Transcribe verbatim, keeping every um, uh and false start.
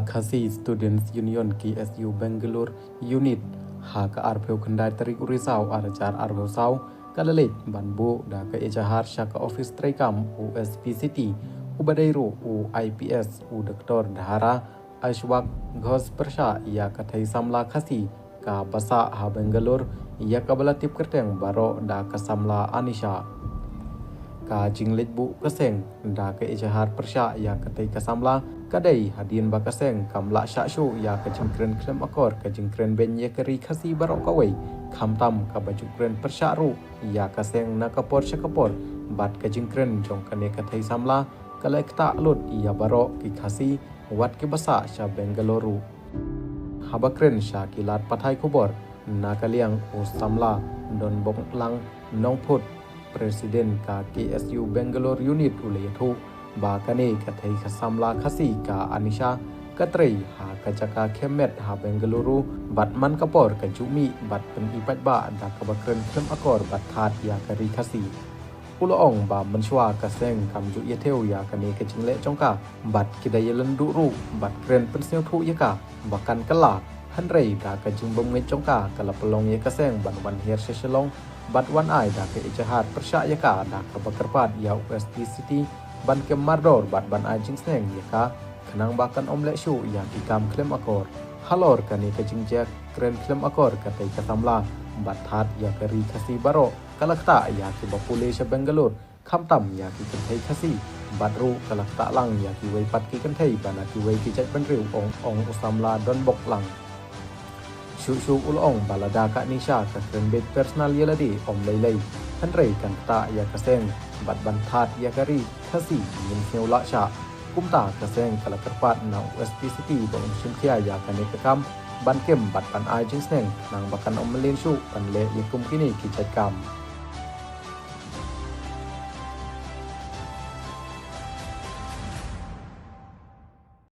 Khasi Students Union K S U Bangalore Unit ha ka arphew khyndai tarik u Risaw arhajar arphew saw ka la leit ban buh da ka ejahar sha ka office treikam u S P City, u ba dei ruh u I P S u Doktor Dhara Ashwak Ghosh pyrshah ïa ka thei samla Khasi ka ba sah ha Bangalore, ïa ka ba la tip kyrteng baroh da ka samla Anisha. Ka jingleit buh ka seng da ka ejahar pyrshah ïa ka thei ka samla ka dei hadien ba ka seng kam lah shah shuh ïa ka jingkren khlem akor ka jingkren beiñ ïa ka ri Khasi baroh kawei, khamtam ka ba ju kren pyrshah ruh ïa ka seng na ka por sha ka por, bad ka jingkren jong kane ka thei samla ka la ktah lut ïa baroh ki Khasi wat ki ba sah sha Bangalore ruh. Haba kren sha ki lad pathai khubor na ka liang u samla Donboklang Nongphut, President ka K S U Bangalore Unit, u la ïathuh ba kane ka thei ka samla Khasi ka Anisha ka trei ha ka jaka khem met ha Bengaluru bad man ka por ka ju mih bad pyni paidbah da kaba kren khlem akor bad thad ïa ka ri Khasi. U la ong ba mynshuwa ka seng kam ju ïathew ïa kane ka jingleh jong ka bad ki da ïalynduh ruh bad kren pynsngewthuh ïa ka ba kan kylla, hynrei da ka jingbymngeit jong ka ka la pynlong ïa ka seng ban wan hiar sha Shillong bad wan ai da ka ejahar pyrshah ïa ka da kaba kyrpad ïa u S P City ban kem mardor bad ban ai jingsneng ïa ka khnang ba kan ym leh shuh ïa ki kam khlem akor. Halor kane ka jingjia kren khlem akor ka thei ka samla bad thad ïa ka ri Khasi baroh, ka la ktah ïa kiba pule sha Bangalore, khamtam ïa ki kynthei Khasi bad ruh ka la ktah lang ïa kiwei pat ki kynthei ba na kiwei ki jaitbynriew, ong, ong u samla Donboklang. Shuh shuh u la ong ba lada ka Anisha ka kren beit personal ïa lade ym lei lei, hynrei kan ktah ïa ka seng bad ban thad ïa ka ri Khasi ngin sngew lah shah. Kumta ka seng ka la kyrpad na u S P City ba un shim khia ïa kane ka kam ban kem bad ban ai jingsneng khnang ba kan ym mlien shuh ban leh ïa kum kine ki jait kam.